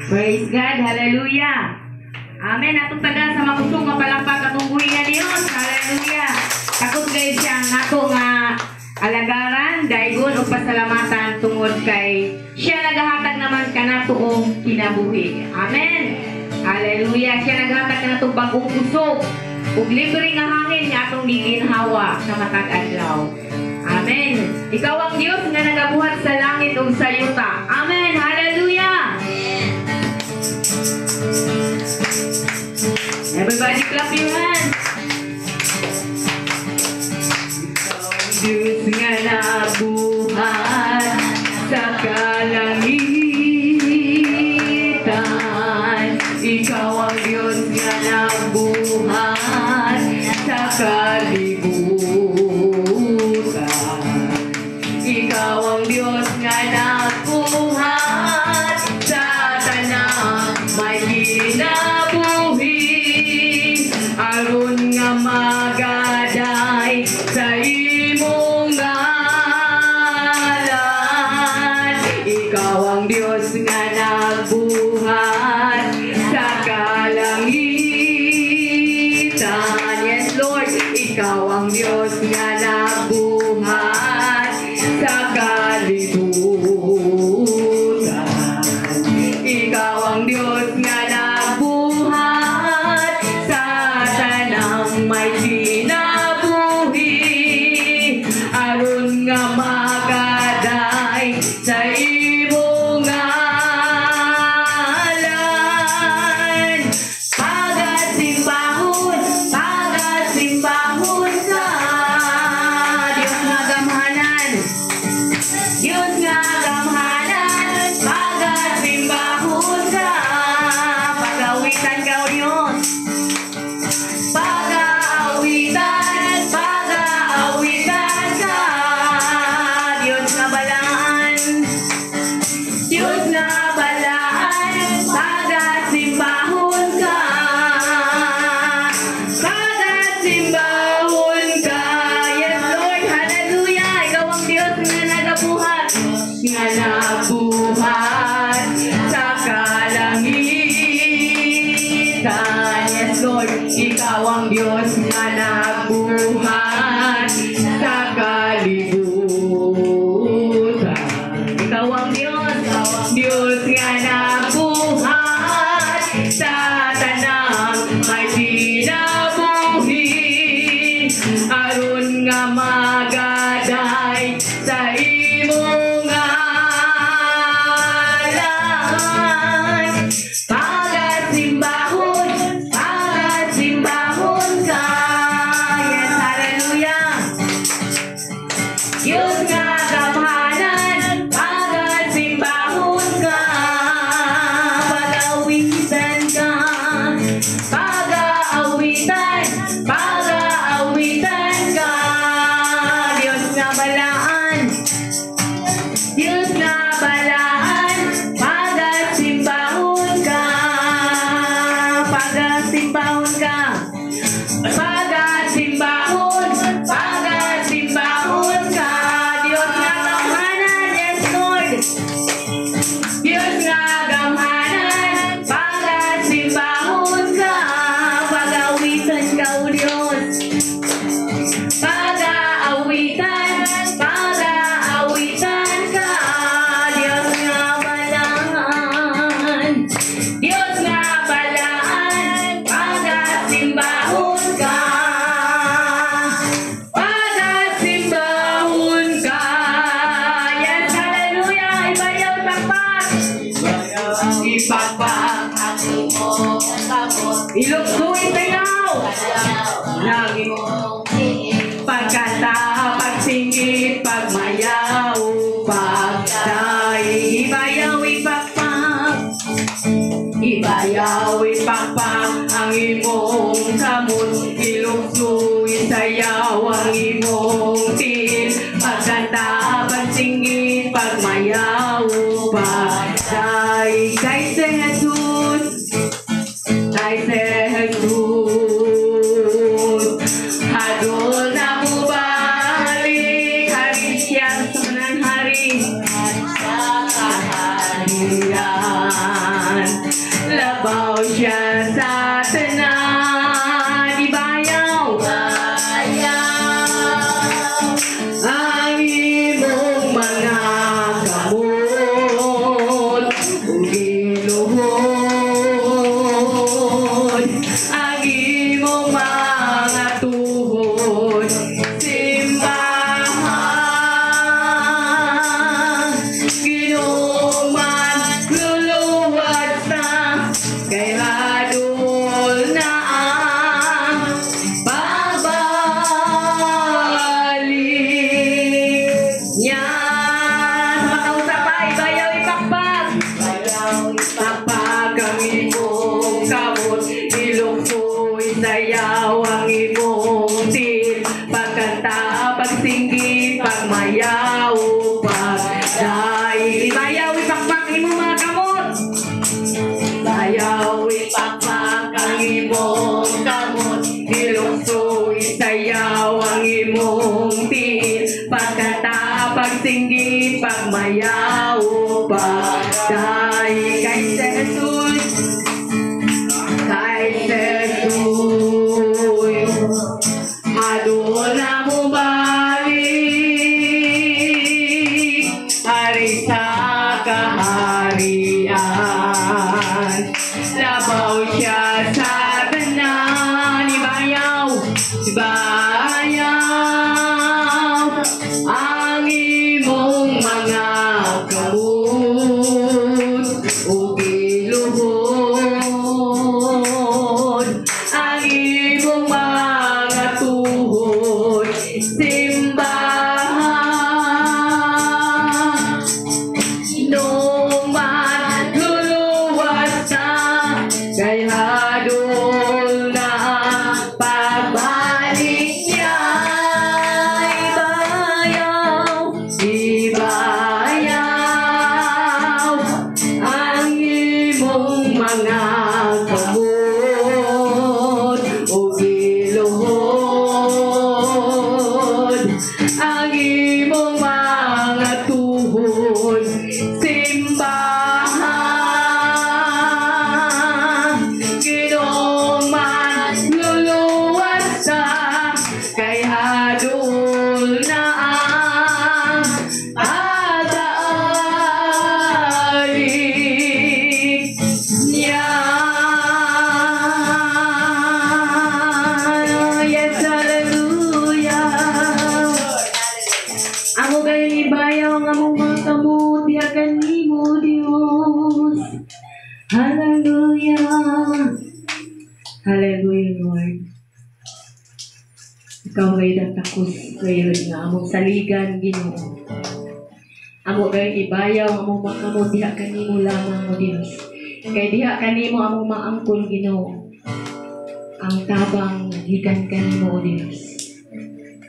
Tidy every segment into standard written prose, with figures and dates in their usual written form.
Praise God. Hallelujah. Amen. Atong tagaan sa makusog nga palakpak atong buhi nga Dios. Hallelujah. Takot gayud siya ang ato nga alagaran, daygon ug pasalamatan tungod kay siya nagahatag naman kanato og kinabuhi. Amen. Hallelujah. Siya nagahatag kanato bag-ong kusog ug libre nga hangin nga atong giginhawa sa matag adlaw. Amen. Ikaw ang Dios nga nagabuhat sa langit ug sa yuta. Amen. Hallelujah. Everybody clap your hands. Ikaw ang Diyos nga nabuhat sa kalangitan. Ikaw ang Diyos nga nabuhat sa kalibutan. Ikaw ang Diyos nga nagbuhat sa tanang may kinabuhi, aron nga magaday sa imong ngalan. Ikaw ang Diyos nga nagbuhat sa kalangitan. Yes, Lord, ikaw ang Diyos nga nagbuhat sa kalibutan. Ikaw ang Diyos nga nagbuhat sa tanang may kinabuhi, aron nga magaday sa imong ngalan. Pagasimbahon, pagasimbahon ka, Diyos nga gamhanan. Diyos nga gamhanan, pagasimbahon ka, pagawitan ka, O Diyos. Pagaawitan, pagaawitan ka, Diyos nga balaan. Diyos nga balaan, pagasimbahon ka. Pagasimbahon ka. Yes, Lord, hallelujah. Ikaw ang Diyos nga nabuhat sa kalangitan. Yes, Lord, ikaw ang Diyos nga nabuhat sa kalibutan. Ikaw ang Diyos, Diyos nga nabuhat sa tanang may kinabuhi, aron nga magaday sa imong ngalan. Pagasimbahon, pagasimbahon ka. Yes, hallelujah. Diyos nga gamhanan, pagasimbahon ka, pag-awitan ka, pag-aawitan, pag-aawitan ka, Diyos nga balaan, Diyos nga balaan, pagasimbahon ka, pagasimbahon ka, pagasimbahon, pagasimbahon ka, Diyos nga gamhanan, yes, Lord. Diyos nga gamhanan, pagasimbahon ka, pag-awitan ka, O Diyos. Pag-aawitan, pag-aawitan ka, Diyos nga balaan. Diyos nga balaan, pagasimbahon ka. Pagasimbahon ka. Yes, hallelujah. Ibayaw, ipakpak. Ipakpak. Ang imong kamot. Ilukso, isayaw. Sayaw. Lagi. Imong tiil. Pagkanta, pagsingit, pagmayaw, pagdaing. Ibayaw, ipakpak. Ibayaw, ipakpak ang imong kamot. Ilukso, isayaw ang imong tiil. Pagkanta, pagsingit, pagmayaw, pagdaing. Kay si Jesus, kay si Jesus. Hadol na mubalik, hari siya sa kanang hari. Sa kaharian. Kaharian. Labaw siya sa tanan. Ibayaw ang imong mga kamot ug giluhod ang imong mga tuhod. Simbahan, Ginoo man luluwas na, kay hadol na ang pagbalik niya. Sa makausa pa, ibayaw, ipakpak. Ipakpak ang imong kamot, ilukso, isayaw ang imong tiil, pagkanta, pagsinggit, pagmayaw, pagdaig. Ibayaw, ipakpak imong mga kamot. Bayaw, ipakpak ang imong kamot, ilukso, isayaw ang imong tiil, pagkanta, pagsinggit, pagmayaw, pagdaig. Kay Jesus, kay Jesus, adol na mo balik, hari sa kaharian. Labaw siya sa tanan. Ibayaw, ibayaw ang imong mga kamot ug giluhod ang imong mga tuhod. Simbahan, man luluwas na, kay hadol na ang pagbalik niya. Ibayaw, ibayaw ang imong mga kamot ug giluhod ang imong mga tuhod. Simbahan, Ginoo man luluwas na, kay hadol na ang pagbalik niya. Yes, hallelujah. Amo gayong ibayaw ang among mga kamot diha kanimo, Dios. Hallelujah. Hallelujah, Lord. Ikaw ngay takos kayo nga among saligan, Ginoo. Amo gayong ibayaw ang among mga kamot diha kanimo lamang, O Dios. Kay diha kanimo among maangkon, Ginoo. Ang tabang gikan kanimo, O Dios.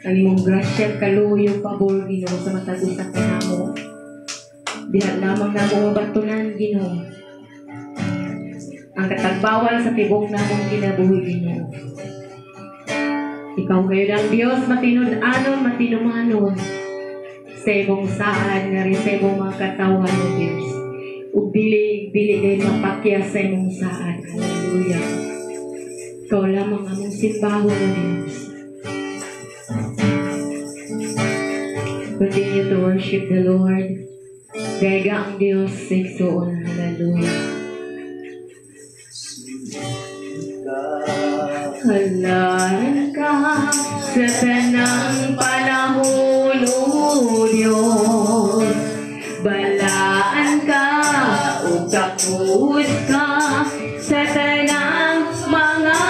Ang imong grasya, kaluoy, pabor, Ginoo, sa matag usa kanamo. Diha lamang namo mabatunan, Ginoo, ang katagbawan sa tibok namong kinabuhi, Ginoo. Ikaw gayud ang Dios matinud-anon, matinumanon sa imong saad nga rin sa imong mga katawhan, O Dios. Ug dili dili gayud mapakyas sa imong saad. Hallelujah. Ikaw lamang among simbahon, O Dios. Continue to worship the Lord. Dayga ang Dios sa igsuon. Hallelujah. Halaran ka sa tanang panahon, O Diyos. Balaan ka o takot ka sa tanang mga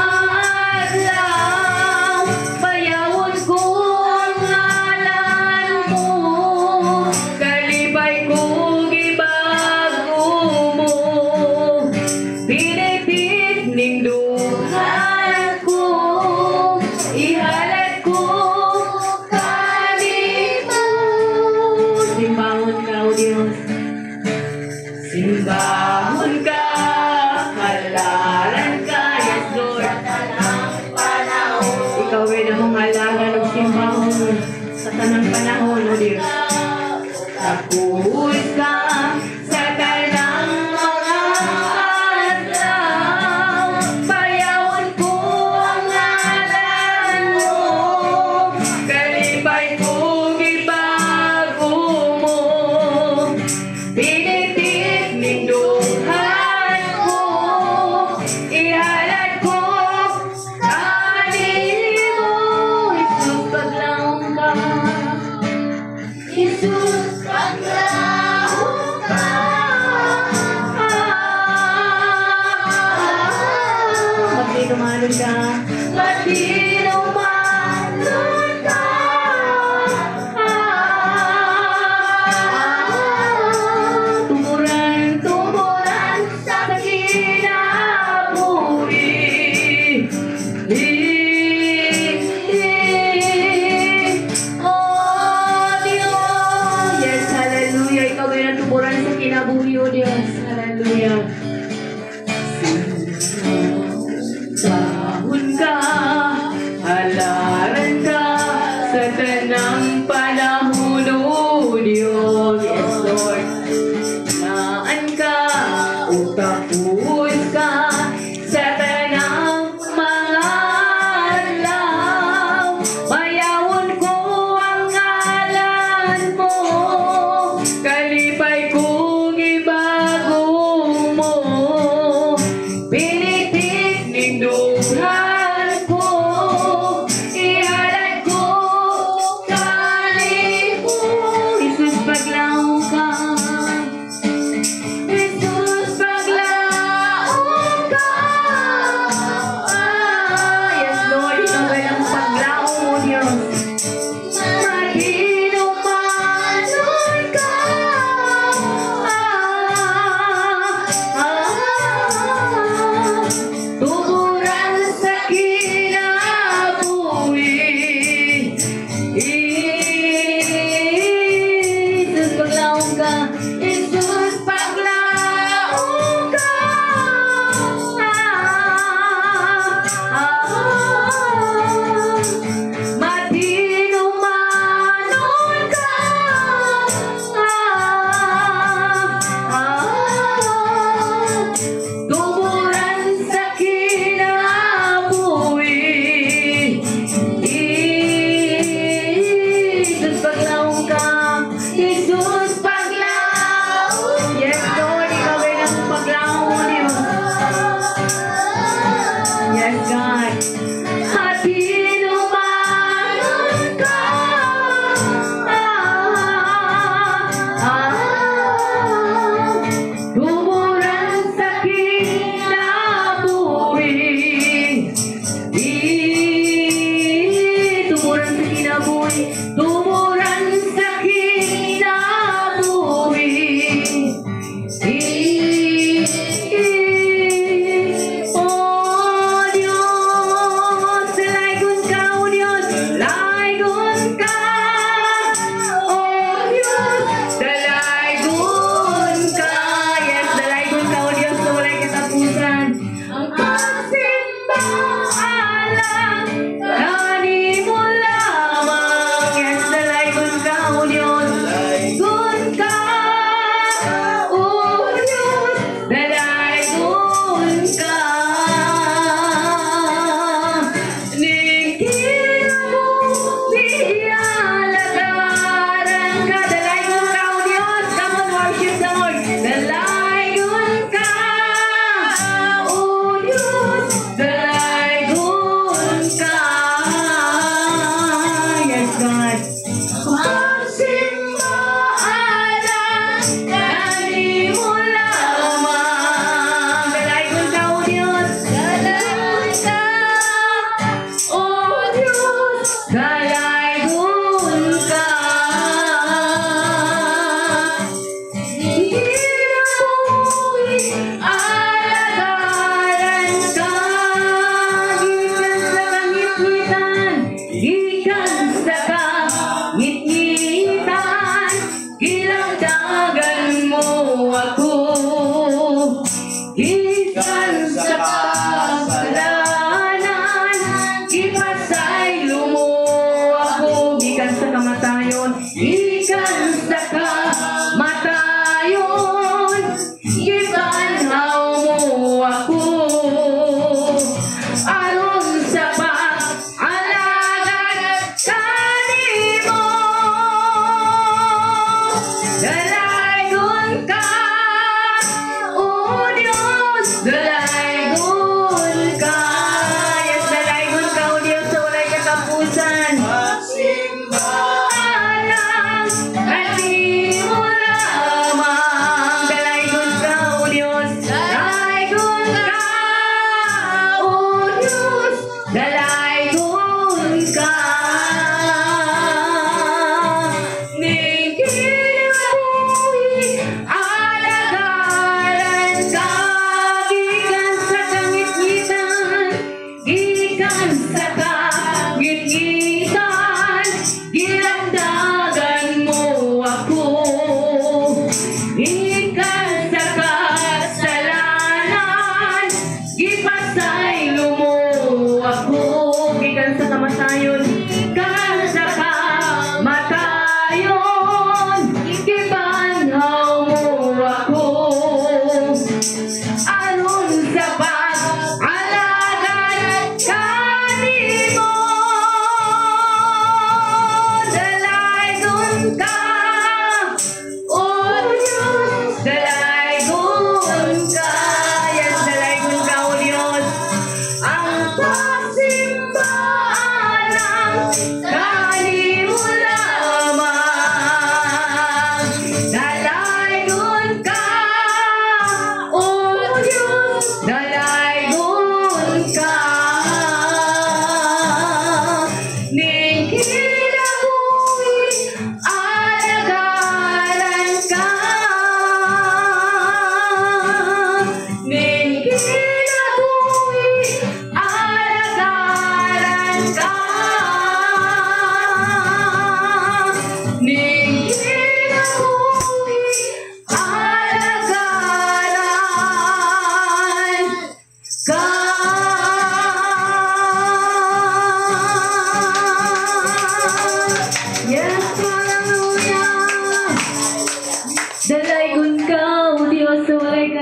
adlaw. Bayawon ko ang ngalan mo, kalipay ko gibago mo. Pinipit ning duhan ko, ihalad ko kanimo. Simbahon ka, O Diyos. Simbahon ka, halaran ka, yes, Lord. Ikaw ay namong halaran ng simbahon sa tanang panahon, O Diyos. Takot ka sa tanang mga adlaw. Paglaon ka. Matinumanon ka. Ah, tumuran, tumuran sa kinabuhi. Eh, oh, Diyos. Yes, hallelujah. Ikaw ay natuburan sa kinabuhi, O Diyos. Hallelujah. Sahon ka, halaran ka sa tanang panahon, O Diyos. Yes, Lord. Naan ka, utapos ka sa tanang mga adlaw. Mayawon ko ang ngalan mo, kalipay kong ibago mo. Pinitik nindughan ko, ihalad ko kanimo. Jesus, paglaom ka. Jesus, paglaom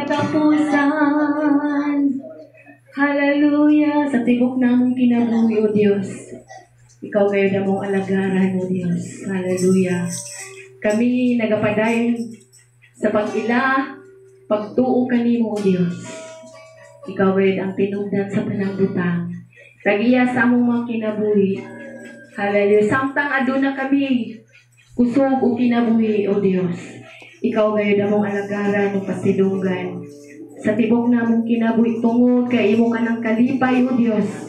katapusan. Hallelujah! Sa tibok namong kinabuhi, O Diyos. Ikaw gayud among alagaran, O Diyos. Hallelujah. Kami nagapadayon sa pag-ila, pagtuo kanimo, O Diyos. Ikaw gayud ang tinubdan sa tanang butang. Tag-iya sa among mga kinabuhi. Hallelujah. Samtang aduna kami, kusog o kinabuhi, O Diyos. Ikaw gayud among alagaran ug pasidunggan. Sa tibok namong kinabuhi, tungod kay imo kanang kalipay, O Diyos.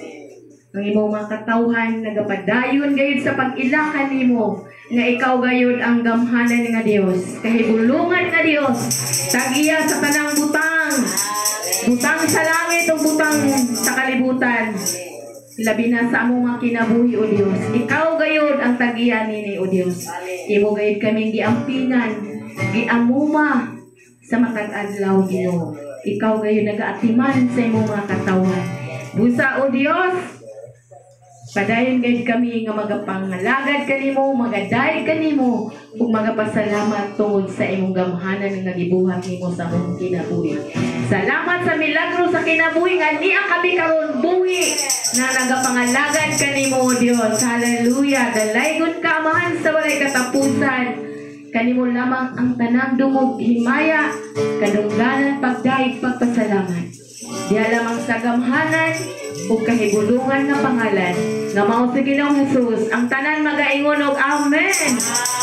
Ang imong mga katawhan nagapadayon gayud sa pag-ila kanimo nga ikaw gayud ang gamhanan nga Dios, kahibulungan nga Dios, tag-iya sa tanang butang, butang sa langit o butang sa kalibutan, labi na sa among mga kinabuhi, O Dios. Ikaw gayud ang tag-iya nini, O Dios. Imo gayud kaming giampingan, giamuma sa matag adlaw, Ginoo. Ikaw gayud nagaatiman sa imong mga katawhan. Busa, O Dios, padayon gayud kami nga magapangalagad kanimo, magadayeg kanimo, ug magapasalamat tungod sa imong gamhanan nga gibuhat nimo sa among kinabuhi. Salamat sa milagro sa kinabuhi nga niya kami karon buhi na nagapangalagad kanimo, O Dios. Hallelujah. Dalaygon ka, Amahan, sa walay katapusan. Kanimo lamang ang tanang dungog, himaya, kadungganan, pagdayeg, pagpasalamat. Diha lamang sa gamhanan ug kahibulungan nga pangalan nga mao si Ginoong Jesus. Ang tanan magaingon og "Amen."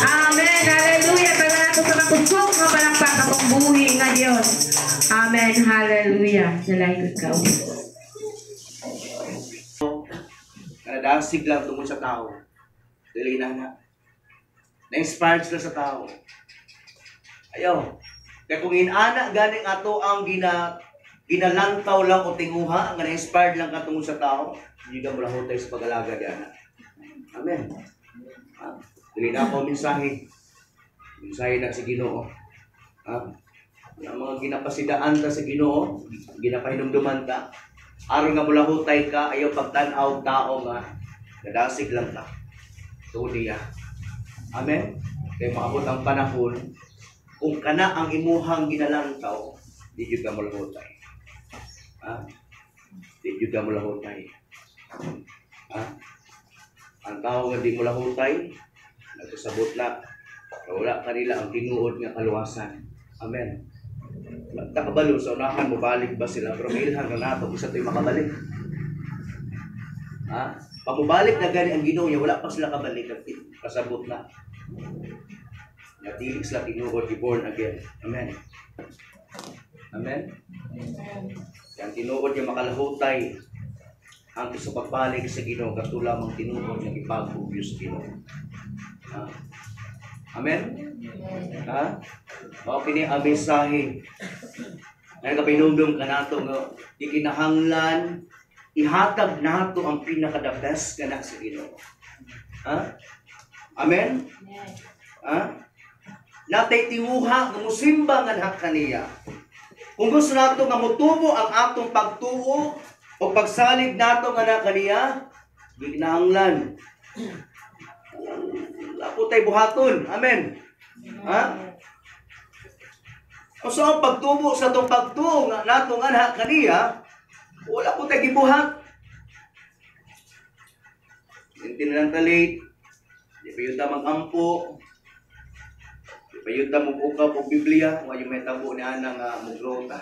Amen. Hallelujah. Tanan nato sa makusog nga palakpak atong buhi nga Dios. Amen. Hallelujah. Dalaygon ka, O Dios. Nadasig lang tungod sa tao. Dili na na. Na-inspired sila sa tao. Ayaw. Kaya kung inana ganing ato ang ginalantaw lang o tinguha, nga na-inspired lang ka tungod sa tao, hindi ka mulahutay sa pag-alaga diyan. Amen. Ha? Dili na ako mensahe. Mensahe na sa Ginoo. Ha? Ang mga ginapasidaan ta sa Ginoo, ginapahinumduman ta, aron nga mulahutay ka, ayaw pagtan-aw tao nga nadasig lang ka. Tuod niya. Amen? Kaya maabot ang panahon, kung kana ang imuhang ginalantaw, di jud ka mulahutay. Ha? Di jud ka mulahutay. Ha? Ang tao nga di mulahutay, nagkasabot na, wala kanila ang tinuod nga kaluwasan. Amen. Wala ta kabalo sa unahan mobalik ba sila, pero mailhan na nato isa to'y makabalik. Ha? Pag mobalik na gani ang Ginoo niya, wala pa sila kabalik, kasabot na. Nga dili sila tinuod born again. Amen. Amen. Yang tinuod nga makalahutay ang sa pagbalik sa Ginoo kato lamang tinuod nga gipag-ubyo sa Ginoo. Ha? Amen? Ha? Mao kini ang mensahe. Nagapinumdum ka nato nga ikinahanglan ihatag nato ang pinaka the best kana sa Ginoo. Ha? Amen? Ha? Natay tinguha nga musimba nga na kaniya. Kung gusto nato nga motubo ang atong pagtuo o pagsalig nato nga na kaniya, gikinahanglan wala po tayo buhaton. Amen. Ha? O so ang pagtubo sa itong pagtuo nga nato nga na kaniya, wala po tayo gibuhat. Hindi na lang ta late. Di pa yun ta mag-ampo. Di pa yun ta mag-ukaw og Biblia. Wa yung may tabo ni ana nga mag-grow ta.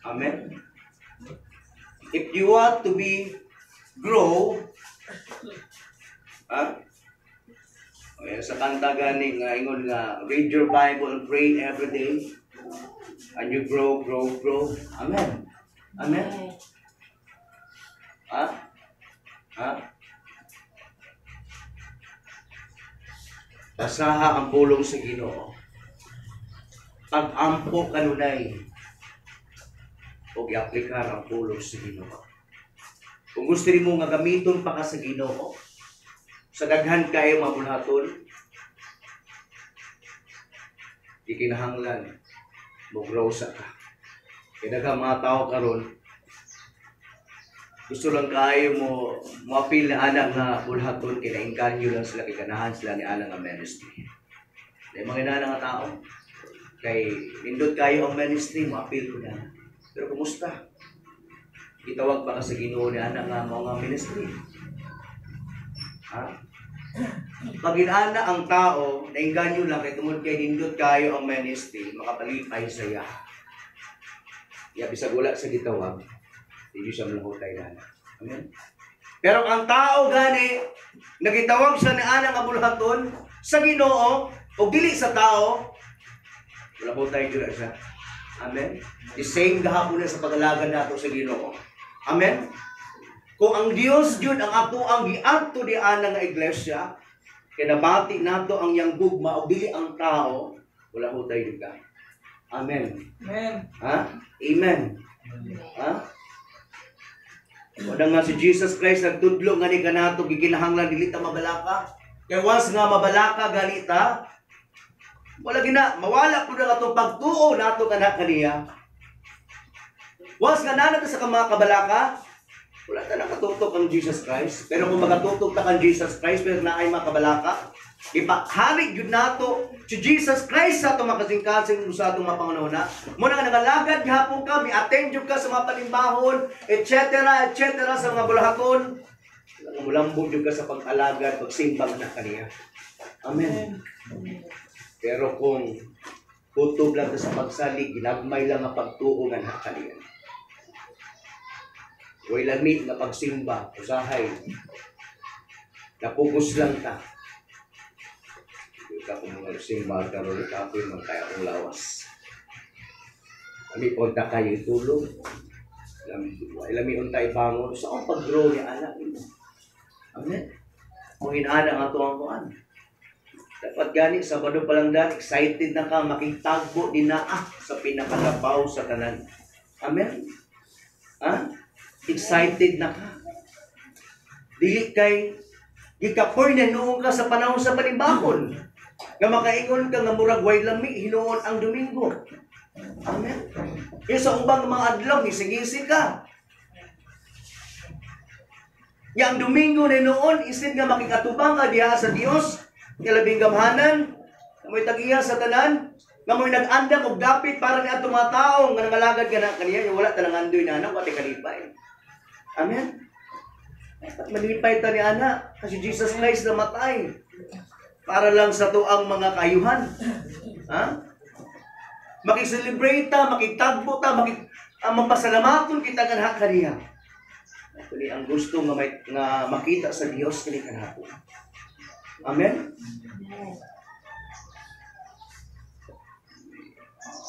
Amen. If you want to be grow, ha? Okay, sa kanta gani nga ingon nga read your Bible and pray every day and you grow, grow, grow. Amen. Amen. Ha? Ha? Basaha ang pulong sa Ginoo. Pag-ampo kanunay o giaplikar ang pulong sa Ginoo. Kung gusto nimo nga gamiton pa ka sa Ginoo, sa daghan kayo mabulhaton, ikinahanglan mo-grow sa ka. Kaya daghang mga tao karon gusto lang kayo mo moapil na ana nga bulhaton kay naengganyo lang sila, kay ganahan sila ni ana nga ministry. Dahil mga inana nga tao. Kay nindot kayo ang ministry mo, appeal ko na. Pero kumusta? Gitawag ba ka sa Ginoo ni ana nga mao nga ministry? Ha? Pag inana ang tao, nainganyo lang kay tungod kay nindot kayo ang ministry, makapalipay saya. Ya bisag wala sa gitawag, di siya malahutay na. Amen. Pero ang tao gani nagitawag siya ni ana nga buluhaton sa Ginoo o dili sa tao, malahutay jud na siya. Amen. The same gahapon na sa pag-alagad nato sa Ginoo. Amen. Kung ang Dios jud ang ato ang giadto di ana nga iglesia, kay nabati nato ang iyang gugma o dili ang tao, wala hutay jud ka. Amen. Amen. Ha? Amen. Ha? Wala nga si Jesus Christ nagtudlo nga ni kanato gikinahanglan dili ta mabalaka. Kay once nga mabalaka ganita, wala gina mawala pud ang atong pagtuo nato kana kaniya. Once nga naa ta sa mga kabalaka, wala ta nakatutok ang Jesus Christ. Pero kung makatutok ta kang Jesus Christ, pero naay mga kabalaka, ipahari gyud nato si Jesus Christ sa atong makasing-kasing sa atong mga pangunahuna. Muna nga nagalagad gihapon ka, mi-attend jud ka sa mga panimbahon, etc., etc., sa mga bulahaton. Mulambo jud ka sa pag-alagad, pagsimbang na kaniya. Amen. Pero kung kutob lang ta sa pagsalig, ginagmay lang ang pagtuo nga na kaniya. Way lami nga pagsimba, usahay. Napugos lang ta. Di ka kung mga simba karon kapoy man kaya akong lawas. Lami unta kayo tulog. Lami, lami unta ibangon. Sa akong pag-grow ni anak nimo. Amen. Kung inaana nga tuwang kuan. Dapat gani, Sabado pa lang dan, excited na ka, makitagbo din na sa pinakalabaw sa tanan. Amen? Ha? Excited na ka. Dili kay gikapoy na noon ka sa panahon sa panimbahon. Nga makaingon ka nga murag way lami hinuon ang Domingo. Amen. Yung sa ubang mga adlaw, ngising-ngisi ka. Yang Domingo na noon, isin nga makikatubang ka diha sa Dios, nga labing gamhanan, nga mo'y tag-iya sa tanan, nga mo'y nag-andam og dapit para ni atong mga tao nga nangalagad ka na kaniya, yung wala talang andoy na anak, wala kalipay. Amen? Dapat malipay ta ni ana, kasi Jesus Christ namatay para lang sa tuang mga kayuhan. Ha? Makiselebrate ta, makitagbo ta, mapasalamaton kita nga kaniya. Actually, ang gusto nga, nga makita sa Dios kini kanako. Amen?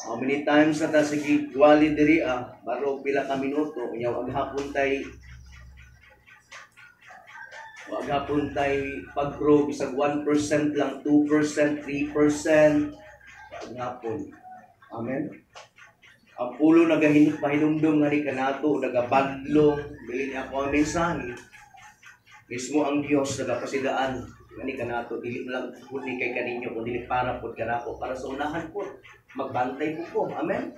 How many times na ta sige wali diri baro pila ka minuto unya wag hapon tay pag-grow bisag 1% lang, 2%, 3% wag hapon. Amen. Ang pulo nagahinumdum nga ni kanato nagabadlong dili ni ako ang mensahe. Mismo ang Dios nagapasidaan nga ni kanato dili lang pud ni kay kaninyo kun dili para pud kanako para sa unahan pud magbantay pud ko. Amen.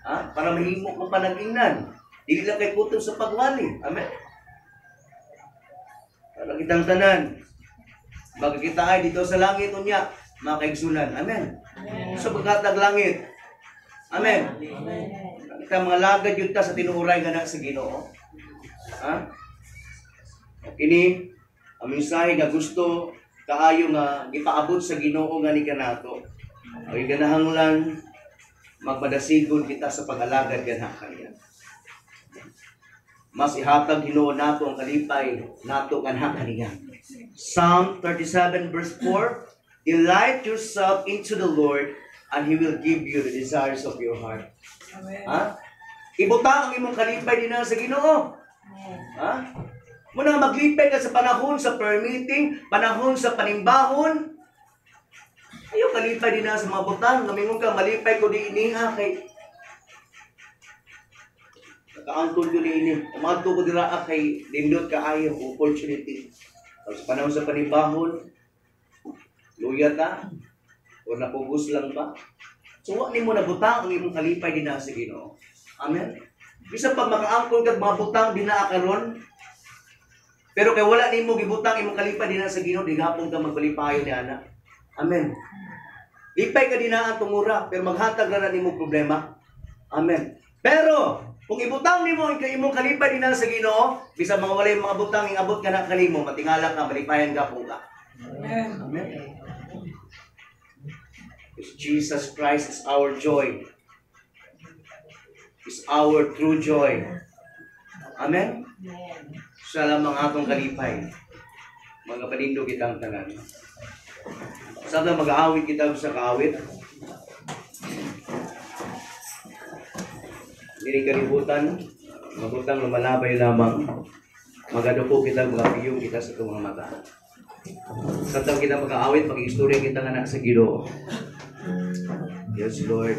Ha? Para mahimo kong panag-ingnan. Dili lang kay kutob sa pagwali. Amen. Para kitang tanan. Magkita ay dito sa langit unya, mga kaigsunan. Amen. Sa pagkatag langit. Amen. Amen. Kita mga lagad yun ta sa tinuuray nga na sa Ginoo. Ha? Kini ang mensahe nga gusto kaayo nga gipaabot sa Ginoo nga ni kanato. Ang ganahanglan magpadasigon kita sa pag-alagad ganha kaniya. Mas ihatag Ginoo nato ang kalipay nato ganha kaniya. Psalm 37 verse 4, delight yourself into the Lord and He will give you the desires of your heart. Amen. Ha? Ibutang ang imong kalipay dinha sa Ginoo. Ha? Muna maglipay ka sa panahon sa prayer meeting, panahon sa panimbahon. Ayaw kalipay dinha sa mga butang, ngamingon ka malipay ko di iniha kay nakaangkon ko niini. Umadto ko dira kay nindot kaayo opportunity. Sa panahon sa panimbahon, luya ta o napugos lang ba? So wa nimo nabutang ang imong kalipay dinha sa Ginoo. Amen. Bisan pag makaangkon kag mga butang dinha karon, pero kay wala nimo gibutang imong kalipay dinha sa Ginoo, di gapon ka magpalipayo ni ana. Amen. Lipay ka dinaan tungura, pero maghatag ra na nimo problema. Amen. Pero kung ibutang nimo ang imong kalipay dinha sa Ginoo, bisan mga walay mga butang ingabot ka na kanimo, matingala ka, malipayan ka po ka. Amen. Amen. Because Jesus Christ is our joy. Is our true joy. Amen? Siya lamang atong kalipay. Mga palindog kitang tanan. Sa mag-aawit kita sa kaawit. Dili kalibutan, mga butang lumalabay lamang. Magaduko kita, magapiyong kita sa itong mga mata. Samtang kita mag-aawit, mag-istorya kita nga na sa Ginoo. Yes, Lord.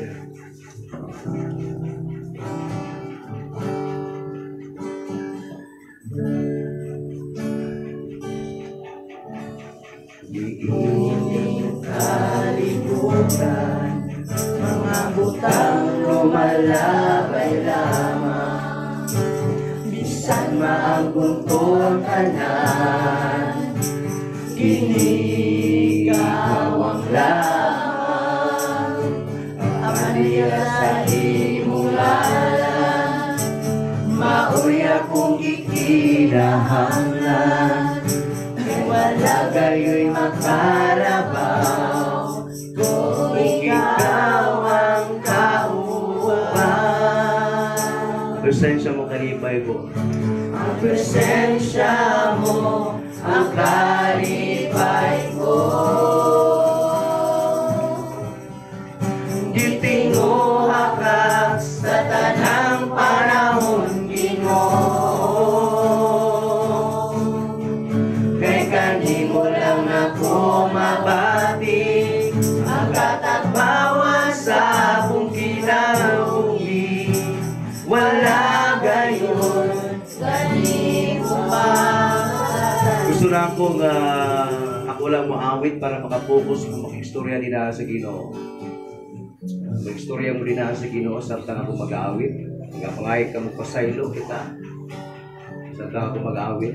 Diining kalibutan, mga butang lumalabay lamang. Bisan maangkon tanan, kini ikaw ang lamang. Amaliya sa imong ngalan, maoy akong gikinahanglan. Wala gayo'y makalabaw kung ikaw ang kauban. Presensya mo kalipay ko. Ang presensya mo ang kalipay ko. Gitinguha ka sa tanang panahon, Ginoo. Kay kanimo lang ako mabati, ang katagbawan sa akong kinabuhi. Wala gayon Kanimo makatandi. Gusto na ako nga ako lang moawit para makapokus kung makistorya din na sa Ginoo. Mag-istorya mo din na sa Ginoo samtang ako mag-aawit. Magapangay ka mo pasaylo kita. Samtang ako mag-aawit.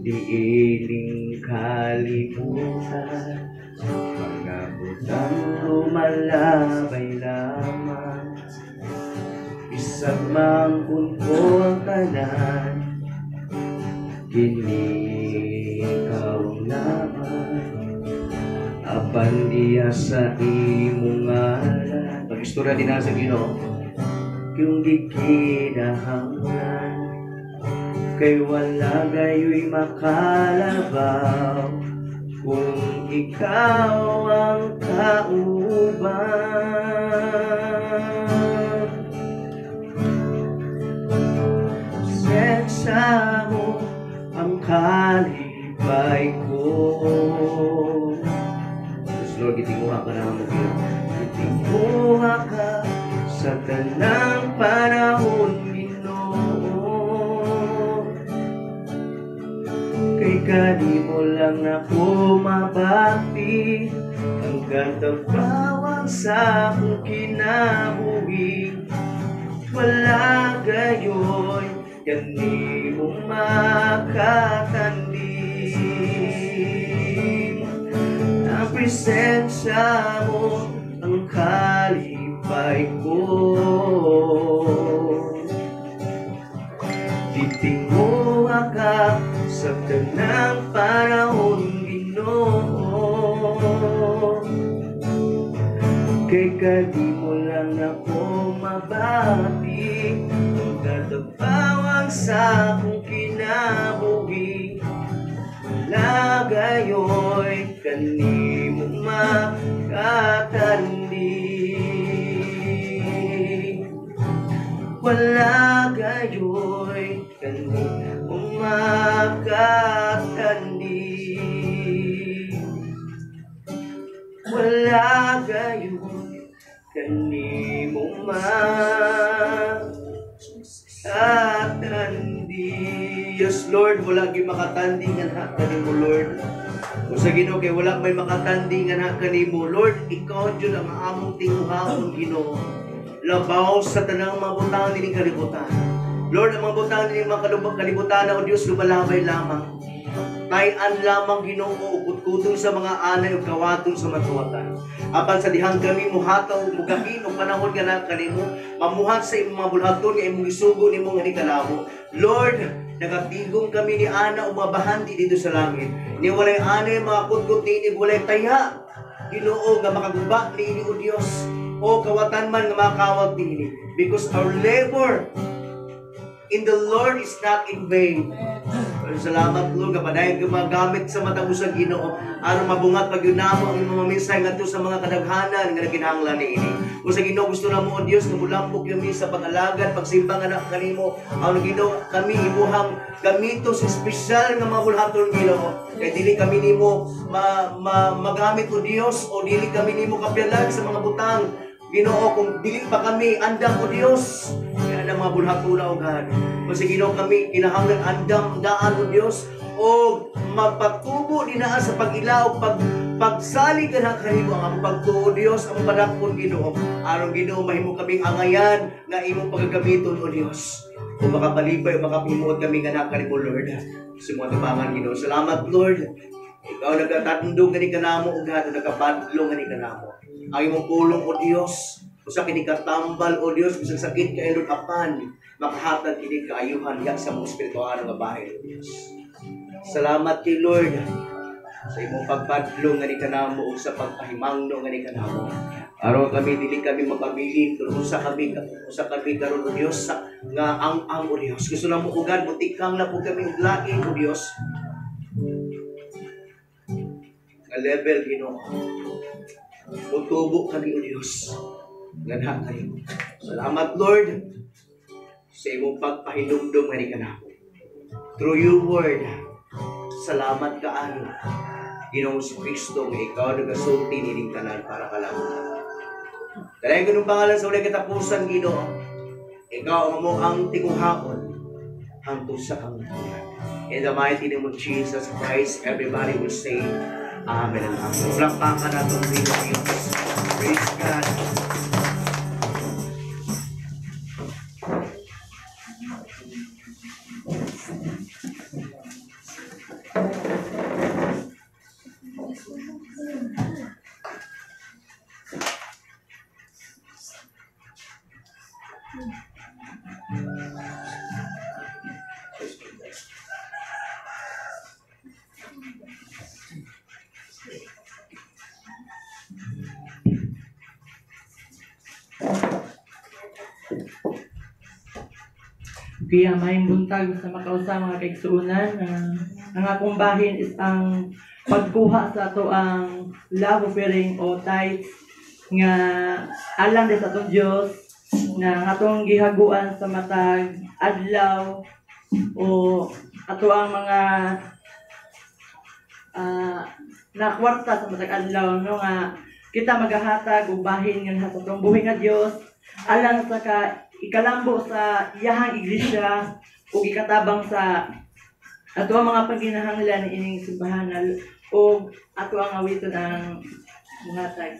Diiling kalibutan, mga butang lumalabay lamang. Isang mangkunpon tanan, kini ikaw ang lamang. Apan diya sa imong ngalan. Pag-istorya din na sa Ginoo, yung gikinahanglan. Kay wala gayo'y makalabaw kung ikaw ang kauban. Presensya mo ang kalipay ko. Diyos Lord, gitinguha ka na mo. Gitinguha ka sa tanang panahon, Ginoo. Kay kanimo lang ako mabati, ang katagbawan sa akong kinabuhi. Wala gayoy kanimo makatandi. Ang presensya mo ang kalipay ko. Titinguha ka sa tanang panahon, Ginoo. Kay kanimo lang ako mabati, ang katagbawan sa akong kinabuhi. Wala gayoy kanimo makatandi. Wala gayoy kanimo makatandi. Wala gayoy kanimo makatandi. Yes, Lord, wala gyud makatandi nga na kanimo, Lord. O sa Ginoo kay wala may makatandi nga na kanimo, Lord. Ikaw jud ang among tinguhaon, Ginoo. Labaw sa tanang mga butang nining kalibutan. Lord, ang mga butang nining mga kalibutan, o Dios, lumalabay lamang. Tayan lamang, Ginoo, ukut-kutong sa mga anay o kawaton sa matuwatan. Apan sa dihang kami muhataw mugahin og panahon nga na kanimo mamuhat sa imong mga bulhaton nga imong gisugo nimo nga ni. Lord, nagatigom kami ni ana og mga bahandi dito sa langit. Ni walay ana mga kutkup niini, walay taya Ginoo nga makaguba niini, O Dios, o kawatan man nga makawat niini, because our labor in the Lord is not in vain. Pero salamat, Lord, kapadayon gumagamit sa matag usa, Ginoo, aron mabungat pag yun namo ang imong mga mensahe ngadto sa mga kadaghanan nga nagkinahanglan niini. O sa Ginoo, gusto namo, O Dios, nga mulambok kami sa pag-alagad, pagsimba nga na kanimo. Ang Ginoo, kami imuhang gamito sa espesyal nga mga bulhaton, Ginoo. Kay dili kami nimo ma, ma, magamit, O Dios, o dili kami nimo kapyalag sa mga butang, Ginoo, kung dili pa kami andam, O Dios. Kaya na mga bulhatuna, O God. Kung sa Ginoo kami kinahanglan andam daan, O Dios, o mapatubo dinaa sa pag-ila o pagsalig ka kanimo ang among pagtuo, Dios, ang padakpon, Ginoo, aron, Ginoo, mahimo kaming angayan nga imong pagagamiton, O Dios, o makapalipay o makapimuot kami nga nakalimo, Lord, sa mga tubangan, Ginoo. Salamat, Lord. Ikaw nagkatandong gani kanamo, O God, nagkabadlong gani kanamo. Ang imong pulong, O Dios, usa kini katambal, O Dios, bisag sakit kay, Lord, apan makahatag kini kaayuhan yak sa mong espiritual nga bahay, O Dios. Salamat kay Lord sa imong pagpadlong nga ni kanamo ug sa pagpahimangno nga ni kanamo. Aron kami dili kami mapabilin pero usa kami karon, O Dios, sa nga ang O Dios. Gusto namo, O God, mutikang na po kami og lain, O Dios, nga level, Ginoo. Mutubo kami, O Dios, nga kanimo. Salamat, Lord, sa imong pagpahinumdum nga ni kanamo through your word. Salamat kaayo, Ginoong Kristo, nga ikaw nagasulti nining tanan para kalabutan. Dahil ganung pangalan sa walay katapusan, Ginoo. Ikaw ang mo ang tinguhaon hangtod sa kamatuoran. In the mighty name of Jesus Christ, everybody will say, "Amen and Amen." Palakpakan natin ang Diyos. Praise God. Kaya may buntag sa makausa, mga kaigsuonan. Ang akong bahin is ang pagkuha sa ato ang love offering o tithes nga alang sa atong Dios na ang atong gihaguan sa matag adlaw o ato ang mga na kwarta sa matag adlaw, no, nga kita magahatag og bahin nga sa atong buhi nga Dios alang sa ka ikalambo sa iyahang iglesia ug ikatabang sa ato ang mga pagginahanglan ni ining simbahan ug ato ang awiton ang muhatag.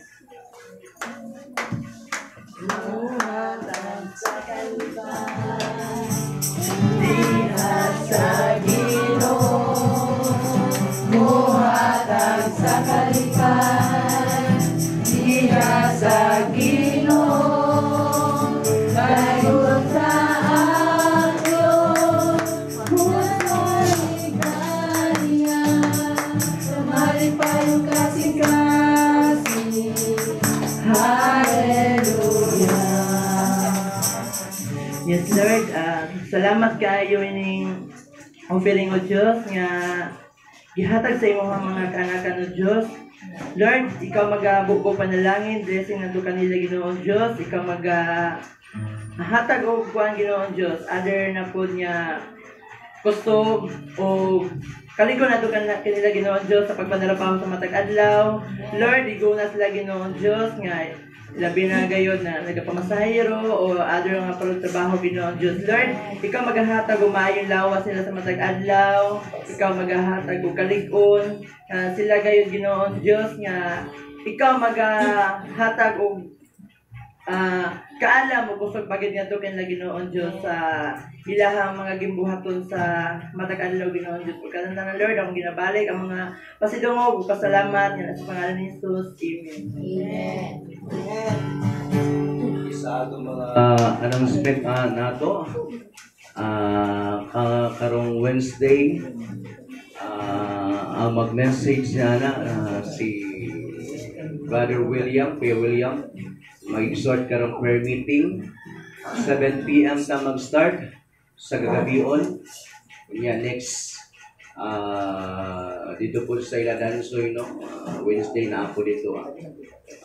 Muhatag sa kalipay, diha sa Ginoo. Muhatag sa kalipay, diha sa Ginoo. Dayon sa ang Diyos, musalik kaniya, malipay kasing-kasing. Hallelujah. Yes, Lord, salamat kaayo ining offering, o Dios, nga gihatag sa imong mga kaanakan, o Dios. Lord, ikaw magabubo panalangin, blessing ngadto kanila, Ginoong Dios, ikaw maga hatag og kuan, Ginoong Dios, other na pod niya kusog o kaliko nato kanila, Ginoong Dios, sa pagpanarapaho sa matag adlaw. Lord, iguna sila, Ginoong Dios, nga labi na gayod na nagapamasahero o other nga trabaho, Ginoong Dios. Lord, ikaw magahatag og maayong lawas nila sa matag adlaw. Ikaw magahatag og kalig-on sila gayod, Ginoong Dios, nga ikaw magahatag og Kaalam mo kusog pagid ngadto kanila, Ginoong Dios, sa ilahang mga gimbuhaton sa matag adlaw, Ginoong Dios. Ug kanan na, Lord, ang ginabalik ang mga pasidungog ug pasalamat nga sa pangalan ni Jesus. Amen. Sa atong mga announcement nato karong Wednesday, ang mag-message niya na si Brother William, Kuya William, mag-exhort karong prayer meeting. 7 p.m. ta mag-start sa gagabion. Unya next dito po sa Iladansoy, no? Wednesday na ako dito.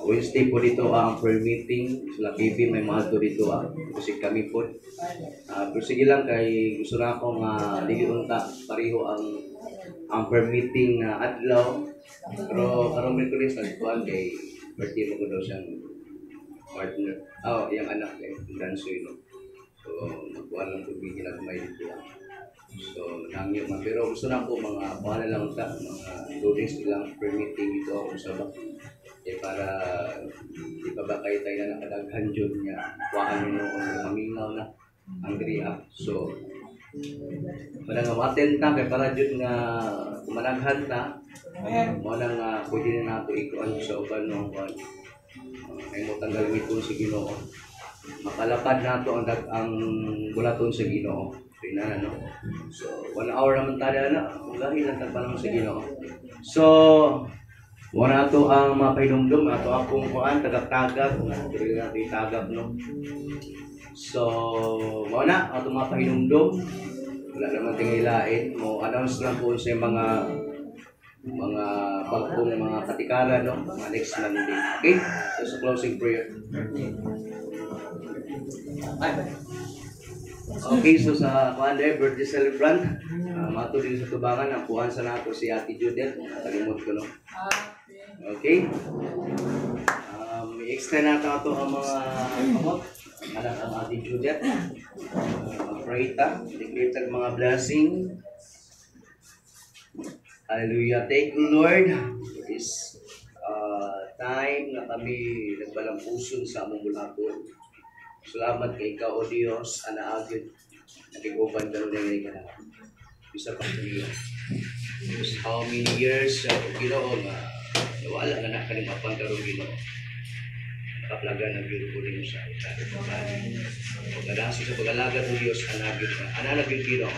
Wednesday po dito ang prayer meeting. Sila KB may mga to dito. Kasi kami po. Pero sige lang kay gusto na ako nga dili unta pareho ang prayer meeting nga adlaw. Pero karong Miyerkules nagkuan kay birthday mo ko daw siyang partner. Oh, iyang anak kay Dansoy, no. So magkuan lang po ginagmay dito. So nangyo man, pero gusto na ko mga kuan na lang ta mga 2 days ilang prayer meeting dito ako sa ba eh para di pa ba kayo tayo na nakadaghan jud nga kuhaan nyo noon mamingaw na ang diri. So para nga ma-attend ta kay para jud nga kumanaghan ta mo na nga pwede na nato ikuan sa uban, no, kuan ay mo tanggal gamiton sa Ginoo, makalapad nato ang bulaton sa Ginoo. So ina, no. So 1 hour naman tayo na ulahi lang tag panahon sa Ginoo. So wala to ang mga pahinumdum ato akong kuan tagag-tagag kung diri nato itagag, no. So mao na ato mga pahinumdum, wala naman tingilain mo, announce lang po sa mga bagong mga katikaran, no, mga next Monday. Okay, so sa closing prayer. Ay. Okay, so sa kuan day, birthday celebrant, mato din sa tubangan ang kuan sa nato si Ate Judith, nakalimot ko, no. Okay. I-extend nato ato ang mga kamot. Anak ang Ate Judith. Pray ta, declare tag mga blessing. Hallelujah. Thank you, Lord, for this time na kami nagbalampuson sa among bulaton. Salamat kay ikaw, O Diyos, anaagid, nakiguban ka rin ka na. Bisa pa niyo. How many years, Ginoo, nga wala na na kaning apan karon, Ginoo. Nakaplagan ang gyud ko nimo sa pagkadasi sa pag-alagad ng Diyos, anagid ka. Ananag yung Ginoo.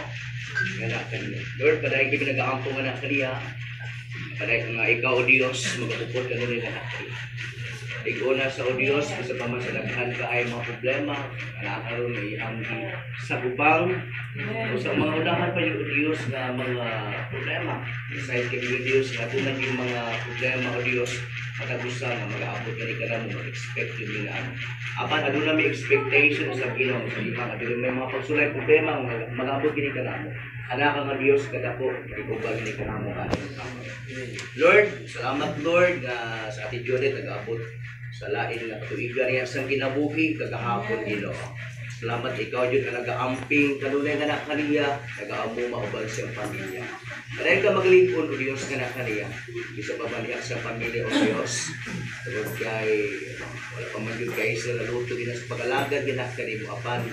Nga na kaniya. Lord, padayon kami nag-aampo nga na kaniya. Padayon nga ikaw, O Diyos, magapupod ka nun nga na kaniya. Iguna sa O Diyos, bisa pa man sa daghan ka ay mga problema, karon ay ang sa gubang, o sa mga unahan pa yung O Diyos nga mga problema. Aside kay O Diyos, nga doon yung mga problema, O Diyos, matagusa nga mag-aabot ka ni ka na mo, mag-expect yung minaan. Apan, aduna may expectation sa Ginoo sa iyang, aduna may mga pagsulay problema, nga mag-aabot gini ka na mo. Anak ka nga Diyos, kadako, ikuban gini ka na mo. Lord, salamat Lord nga sa Ate Judith nag-aabot sa lain nga katuigan niya sa kinabuhi kagahapon, Ginoo. Salamat ikaw jud nga nagaamping kanunay nga nakaniya, nagaamo mauban siyang pamilya. Dahil ka maglingkod o Diyos nga nakaniya, bisa pa ba niya sa pamilya, o Diyos, tungod kay wala pa man jud kay sila luto din sa pag-alagad gina kanimo, apan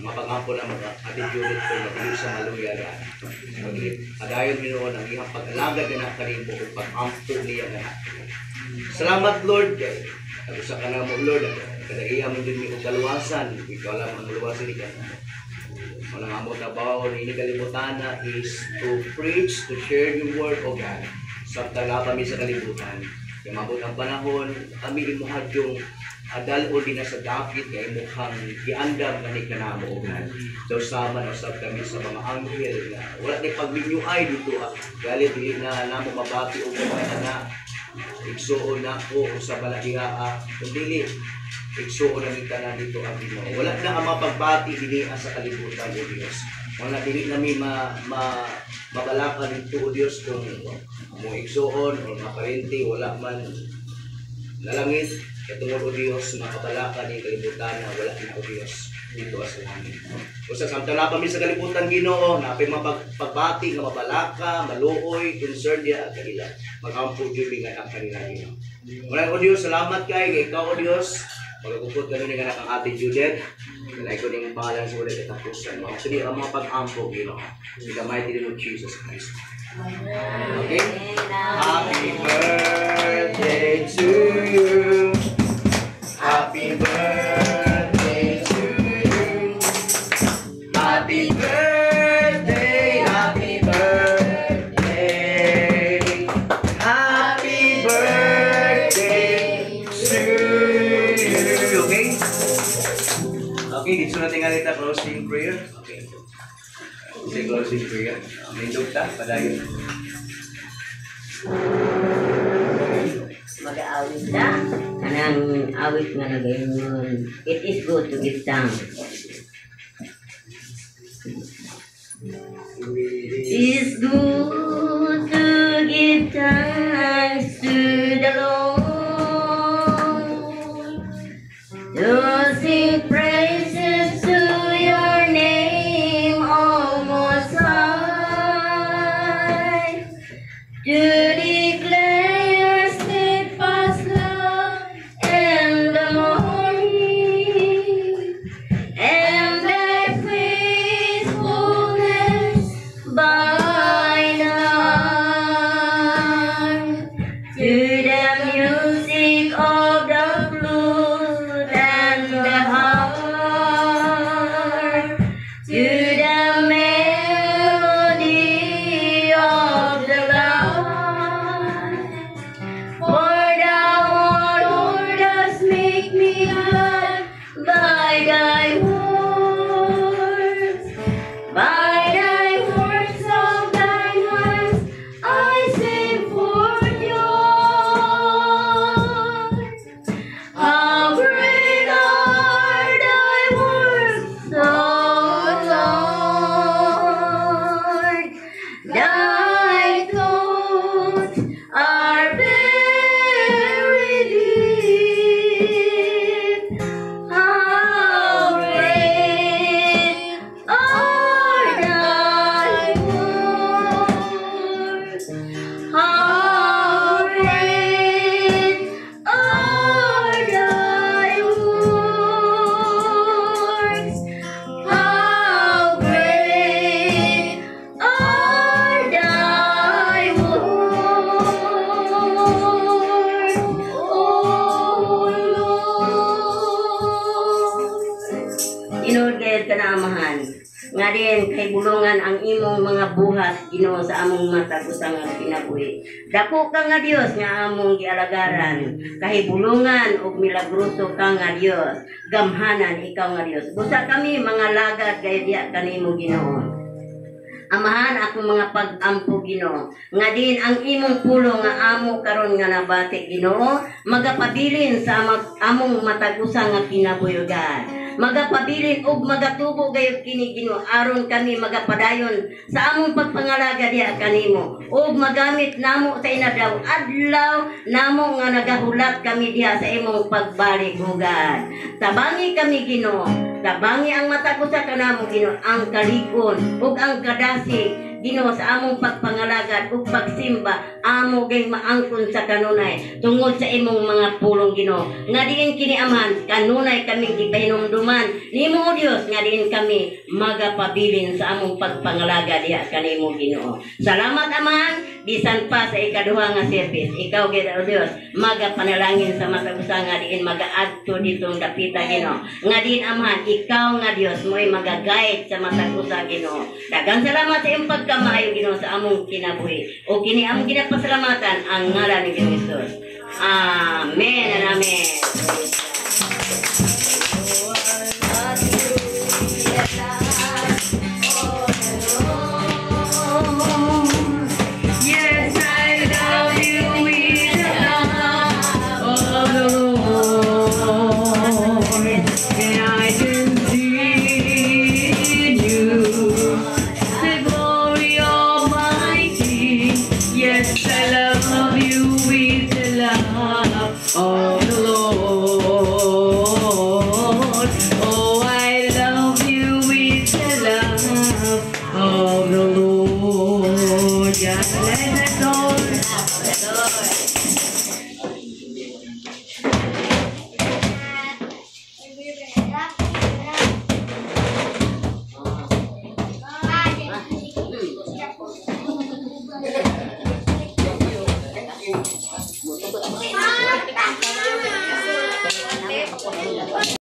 mapangampo na mga Ate Judith ko nga dili sa maluya na. Padayon Ginoo ang iyang pag-alagad na kanimo ug pag-ampo niya nga. Salamat Lord kay usa ka na mo, Lord, kada iya mo jud mi og kaluwasan, ikaw lang ang luwasan ni kanamo. Wala nga mo trabaho ni kalibutan na is to preach, to share your word, O God. Samtang naa kami sa kalibutan. Kaya mabot ang panahon, kami imuhad yung adal o din sa dakit nga imuhang giandam nga ni kanamo, O God. So sama na usab kami sa mga anghel nga wala ni pagminyuay dito. Galit dili na namo mabati og mga anak igsuon nako sa baladiha, kung dili igsuon na tanan dito ang Ginoo. Wala na ang mga pagbati dinhi sa kalibutan, O Dios. Wala dili nami ma, ma mabalaka dito, O Dios, kung mo igsuon o maparente wala man nalangit kay tungod, O Dios, makabalaka ni kalibutan na wala na, O Dios, dito sa langit. O sa samtang na kami sa kalibutan, Ginoo, napay mga pagbati nga mabalaka, maluoy, concern diya kanila. Magampo jud mi nga ang kanila, Ginoo. Wala, O Dios, salamat kay ikaw, O Dios. Magagupot gano'n ni anak ang Ate Judith. Kaya ko ning pangalan sa wala katapusan. Actually, ang mga pag-ampo, in the mighty name of Jesus Christ. Okay? Happy birthday to you. Happy birthday to you. Happy birthday, happy birthday. Happy birthday to you. Okay? Okay, dito natin nga rito closing prayer. Okay. Say closing prayer. May ta, padayon. Mag-aawit ta. Kanang awit nga nagayon. It is good to give thanks. It is good to give thanks to the Lord, to sing praises to your name, O Most High, to declare your steadfast love in the morning, and thy faithfulness by night, to the music of the flute and the harp, to the melody of the lyre. For thou, O Lord, dost make me glad by thy words. By thy works of thine hands I sing for joy. How great are thy works, O Lord! Thy thoughts are very deep. How great are thy works! How great are thy works! How great are thy works, O Lord. Tinuod gayud ka na, Amahan. Nga din kay bulungan ang imong mga buhat, Ginoo, sa among matag usa nga kinabuhi. Dako ka nga Dios nga among gialagaran. Kahibulungan ug milagroso ka nga Dios. Gamhanan ikaw nga Dios. Busa kami mga lagad gayud diha kanimo, Ginoo. Amahan, akong mga pag-ampo, Ginoo. Nga din ang imong pulong nga amo karon nga nabati, Ginoo, magapabilin sa among matag usa nga kinabuhi God. Magapabilin ug magatubo gayud kini, Ginoo, aron kami magapadayon sa among pagpangalaga diha kanimo ug magamit namo sa inadlaw adlaw namo nga nagahulat kami diha sa imong pagbalik, O God. Tabangi kami, Ginoo. Tabangi ang matag usa kanamo, Ginoo, ang kalig-on ug ang kadasig, Ginoo, sa among pagpangalagad ug pagsimba amo gay maangkon sa kanunay tungod sa imong mga pulong, Ginoo. Nga diin kini, Amahan, kanunay kaming gipahinumduman nimo, O Dios, nga diin kami magapabilin sa among pagpangalaga diha kanimo, Ginoo. Salamat, Amahan, bisan pa sa ikaduha nga service ikaw gid, O Dios, magapanalangin sa matag usa nga diin magaadto ditong dapita, Ginoo. Nga diin, Amahan, ikaw nga Dios mo'y magaguide sa matag usa, Ginoo. Daghang salamat sa imong pagkamaayo, Ginoo, sa among kinabuhi. O kini among ginapasalamatan ang ngalan ni Ginoo Jesus. Amen and amen. Yes, I love you with the love of the Lord, and I can see in you the glory of my King. Yes, I love you with the love of the Lord. Oh, I love you with the love of the Lord. God bless us all.